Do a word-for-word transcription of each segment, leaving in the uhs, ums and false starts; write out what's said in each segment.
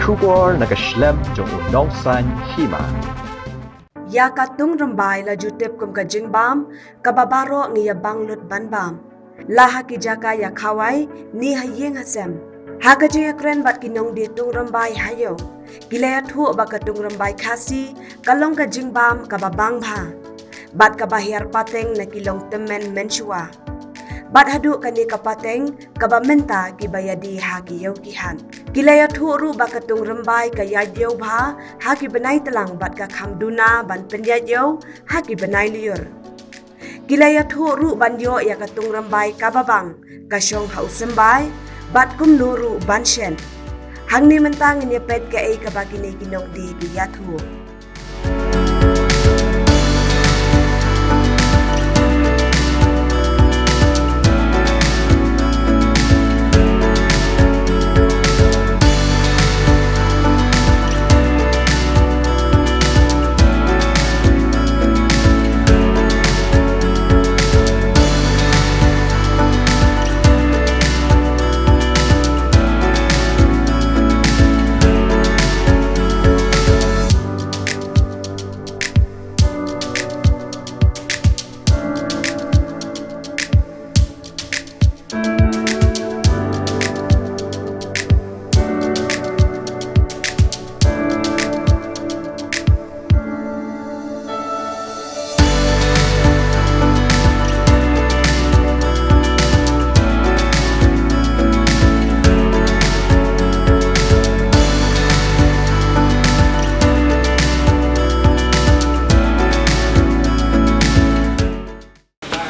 Khubor na ka shlem jong u Nongsaiñ Hima. Ïa ka Tung Rymbai la ju tip kum ka jingbam kaba baroh ngi ïa bang lut ban bam. La ha ki jaka ïa khawai ne ha ïing ha sem. Ha ka jingïakren bad ki nongdie Tung Rymbai ha ïew, ki la ïathuh ba ka Tung Rymbai Khasi ka long ka jingbam kaba bang bha bad kaba hiar pateng na ki longtymmen mynshuwa. Bad haduh kane ka pateng kaba mynta kiba ïadie ha ki ïew ki hat. Ki la ïathuh ruh ba ka Tung Rymbai ka ïaid ïew bha ha ki bnai tlang bad ka kham duna ban pynïaid ïew ha ki bnai lyiur. Ki la ïathuh ruh ban ïoh ïa ka Tung Rymbai kaba bang ka shong ha u symbai bad kumno ruh ban shen. Hangne mynta ngin ïa peit kaei kaba kine ki nongdie ki ïathuh.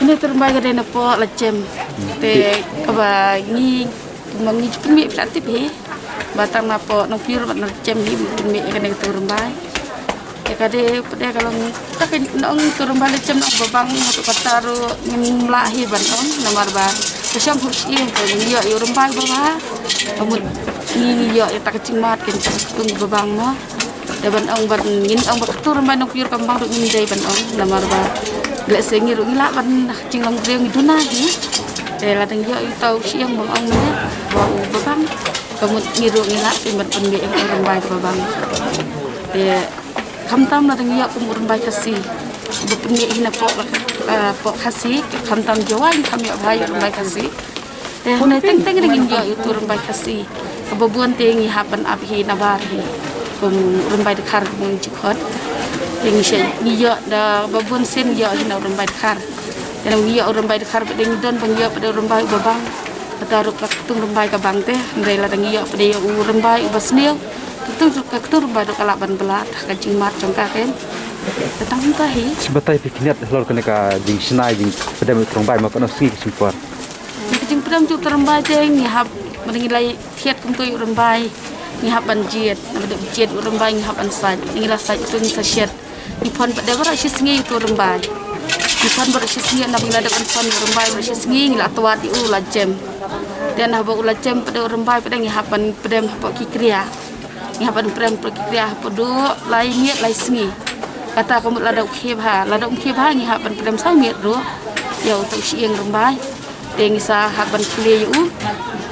Kane Tung Rymbai ka dei na poh Lajem. Te kaba ngi, ma ngi ju pynmih phi la tip hi. Ba tang na poh Nongpyiur bad na Lajem hi, pynmih ïa kane ka Tung Rymbai. Te ka dei pat ka long, ta ka nong Tung Rymbai Lajem nong ba bang, haduh katta ruh ngim lah hi ban ong, namar ba ka shong ha u shyieng, te ngi ïoh ïa u rymbai ba bha. Ka mut ngi, ngi ïoh ïa ta ka jingmad, ka jingktung ba bang mo. Te ban ong ban ngin ong ba ka Tung Rymbai Nongpyiur kam bang ruh ngim dei ban ong, namar ba lehse ngi ruh ngi lah ban jinglong briew ngi duna hi. Te la dang ïoh ïa uta u shyieng ban ong mane ba u ba bang. Ka mut ngi ruh ngi lah ban pynmih ïa u rymbai ba bang. Te khamtam la dang ïoh kum u rymbai Khasi ba pynmih hi na poh, eh, poh Khasi, khamtam Jowai kam ïoh bha ïa u rymbai Khasi. Te hangne teng teng ngin ïoh ïa utu u rymbai Khasi. Kaba bun te ngi hap ban ap hi na bar hi. Kum rymbai dkhar kum ngi ju khot. Te ngi shu, ngi ïoh da ba bun sien ïoh hi na u rymbai dkhar. Te ngi ïoh u rymbai dkhar ba dei ngi don ba ngi ïoh pat u rymbai uba bang. Kata ruh ka Tung Rymbai ka bang te. Hynrei la dang ïoh pat u rymbai uba sniew. Ka Tung, ka Tung Rymbai ruh ka lah ban blah ka jingmad jong ka ken. Te tang ka hi. Shu batai phi khyndiat halor kane ka jingshna jingpdem u Tung Rymbai ma kano sngi ka shim por. Ka jingpdem jong u Tung Rymbai te ngi hap, ba ngi la thied kumto ïa u rymbai, ngi hap ban jied, ba dep jied u rymbai ngi hap ban sait, ngi la sait kumto ngi sa shet. Ngi pon pat de baroh shi sngi ïa utu u rymbai. Ngi pon baroh shi sngi, naba ngi la dep ban pon ïa u rymbai baroh shi sngi, ngi la twad ïa u Lajem. Te naba u Lajem pat de u rymbai pat de ngi hap ban pdem hapoh ki kriah. Ngi hap ban pdem hapoh ki kriah hapoh duh lai miet lai sngi. Kata ka mut lada u khie bha, lada um khie bha ngi hap ban pdem saw miet ruh ïa uta u shyieng rymbai. Te ngi sa hap ban khlieh ïa u.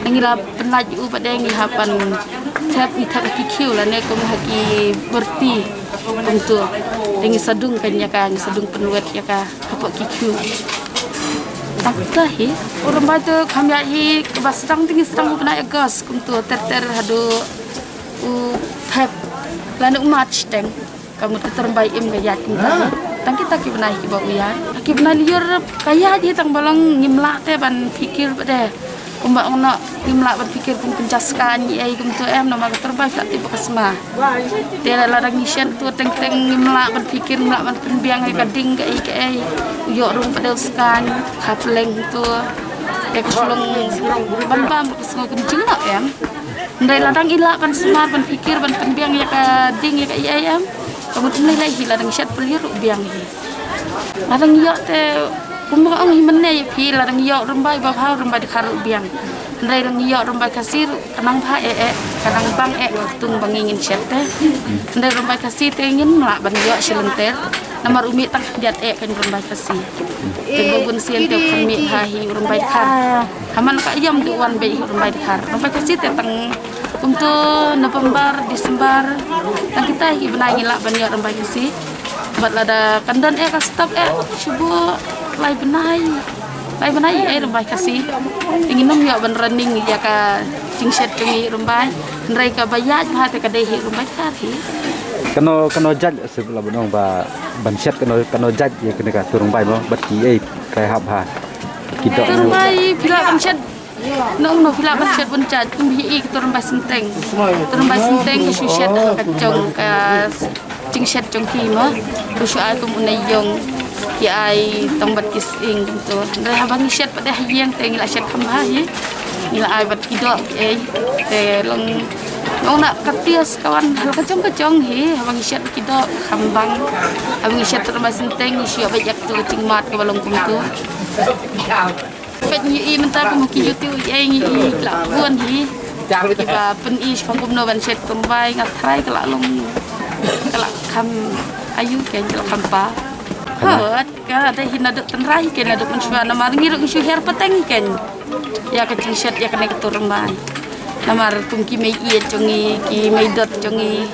Ngi la pynlait ïa u pat de ngi hap ban thep, ngi thep ha ki khiew lane kum ha ki byrti kumto. Te ngi sa dung kan ïa ka, ngi sa dung pynwet ïa ka hapoh ki khiew. Tang kata hi, u rymbai te kham ïaid hi kaba sdang te ngi sdang u bnai August kumto ter ter haduh u Feb lane u March teng. Ka mut ka Tung Rymbai im ka ïaid kumta hi. Tang kita ki bnai kiba u ïaid. Ki bnai lyiur ka ïaid hi tang ba long ngim lah te ban pyrkhat pat de. Kumba ong noh ngim lah ban pyrkhat kum pynjah skaiñ ei kumto em namar ka Tung Rymbai ka tip ba ka sma. Te la dang ngi shet to teng teng ngim lah ban pyrkhat, ngim lah ban pynbiang ïa ka ding kaei kaei. Ïoh rung pat de u skaiñ, ka pleng to. Te ka shlong ban bam ka sngew ka jinglong em. Hynrei la dang i lah ban sumar ban pyrkhat ban pynbiang ïa ka ding ïa kaei kaei em. Ka mut mynlei lai hi la dang shet pyrkhat ruh biang hi. La dang ïoh te kumba ong hi mynne ïa phi la dang ïoh rymbai ba bha rymbai dkhar ruh biang. Hynrei dang ïoh rymbai Khasi ruh ka nang bha eh eh ka nang bang eh ka ktung ba ngi ngin shet te. Hynrei rymbai Khasi te ngim lah ban ïoh shi lynter. Namar u mih tang khyndiat eh ka rymbai Khasi. Te ba bun sien te u kham mih bha hi u rymbai dkhar. Haman ka ïam te u wan beit hi u rymbai dkhar. Rymbai Khasi te tang Kumto November, December, tang kita hi bnai ngi lah ban ïoh rymbai Khasi. Bad lada kan don eh ka stock eh shu buh lai bnai. Lai bnai eh rymbai Khasi. Te ngin ym ïoh ban running ïa ka jingshet jong ngi rymbai. Hynrei kaba ïaid bha te ka dei hi rymbai kar hi. Kano kano jait se la ban ong ba ban shet kano kano jait ïa kane ka tur rymbai mo bad ki ei kai hap ha. Ki dok. Tur rymbai phi lah ban shet. Nong no phi lah ban shet bun jait kum hi i ka tur rymbai synteng. Tur rymbai synteng ki shu shet ha ka jong ka jingshet jong ki mo. Ki shu ai kum u nai ïong ki ai tong bad ki sying kumto. Hynrei haba ngi shet pat ha ïing te ngi lah shet kham bha hi. Ngi lah ai bad ki dok ki ei. Te long nong na ka tias ka wan ha la ka jong ka jong hi haba ngi shet ki dok kham bang. Haba ngi shet tur rymbai synteng ngi shu ïa bad ïa ka tu ka jingmat kaba long kumto. Peit ngi i mynta kum ki YouTube ei ngi i la bun hi. Kiba pyni shaphang kumno ban shet tur rymbai nga tharai ka la long ka la kham ayu kein ka la kham pa. Hot ka dei hi naduh tynrai kein naduh mynshuwa namar ngi ruh ngi shu hiar pateng kein. Ïa ka jingshet ïa kane ka tur rymbai. Namar kum ki mei ïeit jong ngi ki mei dot jong ngi.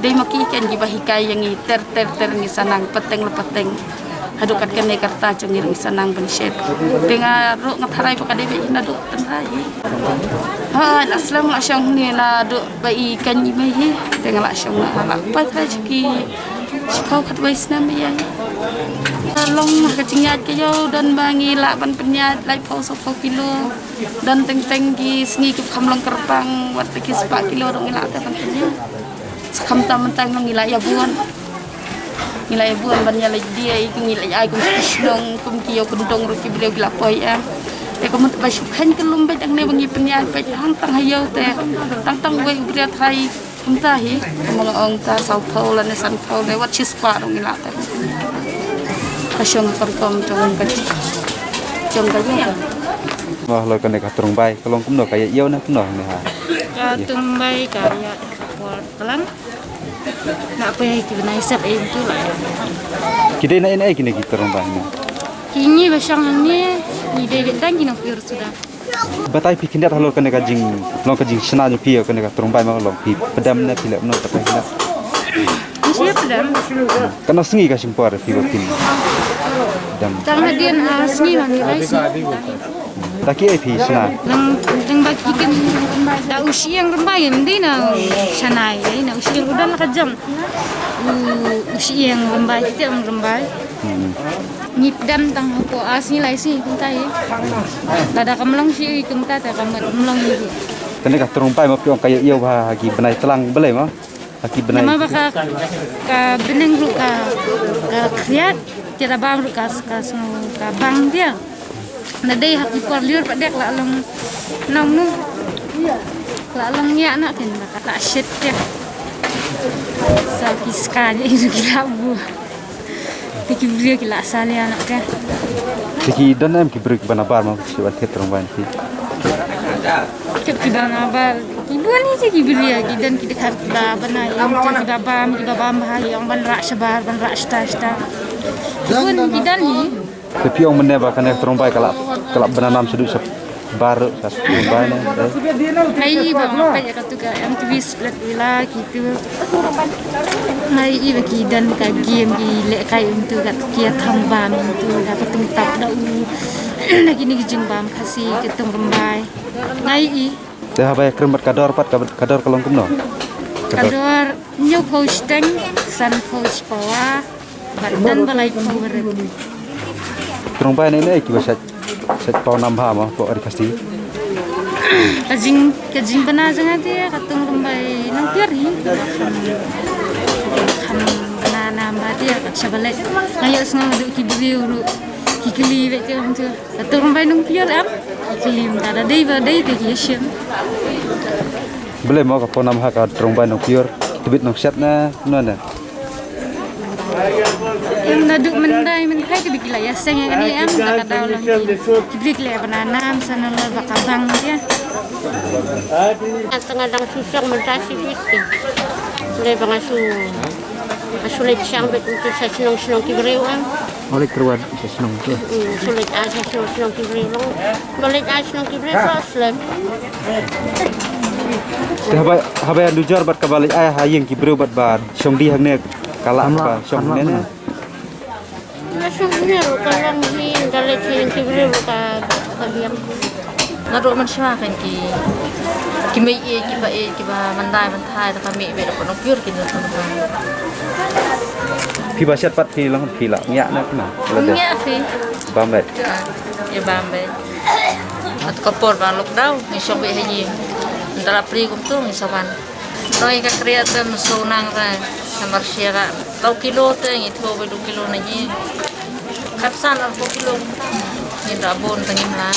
Dei ma ki kein kiba hikai ïa ngi ter ter ter ngi sa nang pateng la pateng. Haduh kat kane ka rta jong ngi ruh ngi sa nang ban shet. Te nga ruh nga tharai ba ka dei beit hi naduh tynrai hi. Ha la slem la shong hynne naduh ba i kein i mei hi. Te nga la shong na la pat tharai sha ki shiphew khatwei snem ïa. Long ha ka jingïaid ka ïew don ba ngi lah ban pynïaid laiphew sawphew kilo. Don teng teng ki sngi ki kham long kyrpang wat ki spah kilo ruh ngi lah te ban pynïaid. Sa kham tam mynta ngi lah ïa bun. Ngi lah ïa bun ban ïa leit die ïa ki ngi lah ïa ai kum ki shnong kum ki ïew kyndong ruh ki briew ki lah poi em. Te ka mut ba shu kheiñ ka lum beit hangne ba ngi pynïaid beit hangtang ha ïew te tang tang wei u briew tharai kumta hi. Kumba nga ong ta sawphew lane sanphew ne wat shispah ruh ngi lah te. Ka shong ka rukom jong ka jong ka ïew. Wah, lo kane ka tur rymbai ka long kumno ka ïa ïew ne kumno ne ha. Ka tur rymbai ka ïa por kalang. Na poi ki bnai sep ei tu la. Ki dei na ei na ei kine ki tur rymbai ne. Kine ba shong hangne ngi dei beit tang ki nongpynïar suda. Batai phi khyndiat halor kane ka jing long ka jingshna jong phi ïa kane ka tur rymbai ma long phi pdem ne phi leh mano batai khyndiat. Ngi shu pdem. Kano sngi ka shim por phi ba phin pdem. Tang hadien ah sngi ma ngi lai sngi. Ta kiei phi shna? Nang nang ba ki kin da u shyieng rymbai ym dei na shanai ei na u shyieng u don la ka jong. U u shyieng rymbai kite ym rymbai. Hmm. Ngi pdem tang hapoh ar sngi lai sngi kumta hi. Lada kam long shi kumta te kam long hi. Kane ka tur rymbai ma phi ong ka ïa ïew bha ha ki bnai tlang balei ma? Ha ki bnai. Namar ba ka ka bneng ruh ka ka khriat ki da bam ruh ka ka sngew ka bang dia. Na dei ha ki por lyiur pat dek la long nong nu. La long ïa na ken ba ka ta shit dia. Sa ki ska ni ruh ki la bu. Te ki briew ki la salia na ka. Te ki don em ki briew kiba nabar ma ki shu ban thied tur rymbai na phi. Ki kiba nabar ki bun hi ki briew ki don ki dkhar kiba bana ïa kiba bam kiba bam bha ïa ban rah shabar ban rah shata shata. Ki bun ki don hi. Te phi ong mynne ba kane ka tur rymbai ka la ka la bana nam shaduh sha bar ruh ka tur rymbai ne. Ai ba ma peit ka tu ka M T V split villa ki tu. Ngai i ba ki don ka game ki lehkai um tu ka ki ïa thang bam um tu ka ka tung tap da u. Na kine ki jingbam Khasi ki tur rymbai. Ngai i. Te haba ïa kren bad ka dor pat ka ka dor ka long kumno? Ka dor hynñiewphew shiteng, sanphew shipawa, bad don ba laiphew barit. Tur rymbai ne ne kiba shet shet paw nam bha ma hapoh ri Khasi. Ka jing ka jingbna jong nga te ka tur rymbai nongpier hi. Kham bna nam bha te ka shaba leit. Nga ïohsngew haduh ki briew ruh ki kylli beit te ong te ka tur rymbai nongpier em. Ki kylli mynta da dei ba dei te ki ïa shim. Balei mo ka paw nam ha ka tur rymbai nongpier tbit nongshet na kumno ne. Em naduh myndai mynkhai te ba ki la ïaseng ïa kane em da ka daw long ki ki briew ki la ïa bna nam sa nalor ba ka bang ïa. Nga tang nga dang shu shong mynta shibit te. Lei ba nga shu nga shu leit shang beit mynta sha shnong shnong ki briew em. Nga leit kyrwat sha shnong te. Hmm, shu leit ai sha shnong shnong ki briew long. Ba leit ai shnong ki briew ba slem. Te haba, haba ïa nujor bad kaba leit ai ha ïing ki briew bad ba shong die hangne ka lah ba shong hangne ne. Na shong hangne ruh ka long hi, da leit ha ïing ki briew ruh ka, ka biang. Naduh mynshuwa kan ki, ki mei ïeit, ki ba ïeit, ki ba mandai ban thai, da ka mih beit da ka nongpyur ki nongpyur. Phi ba shet pat phi long phi la ngiah na kena. Ngiah phi. Bam beit. Ïa bam beit. At ka por ba lockdown ngi shong beit ha ïing. Nda la pri kumtu ngi sa wan. Roi ka kriat te mynshuwa nang re. Namar shira tau kilo te ngi tho beit du kilo na ïing. Khatsan arphew kilo kumta. Ngi da bun te ngim lah.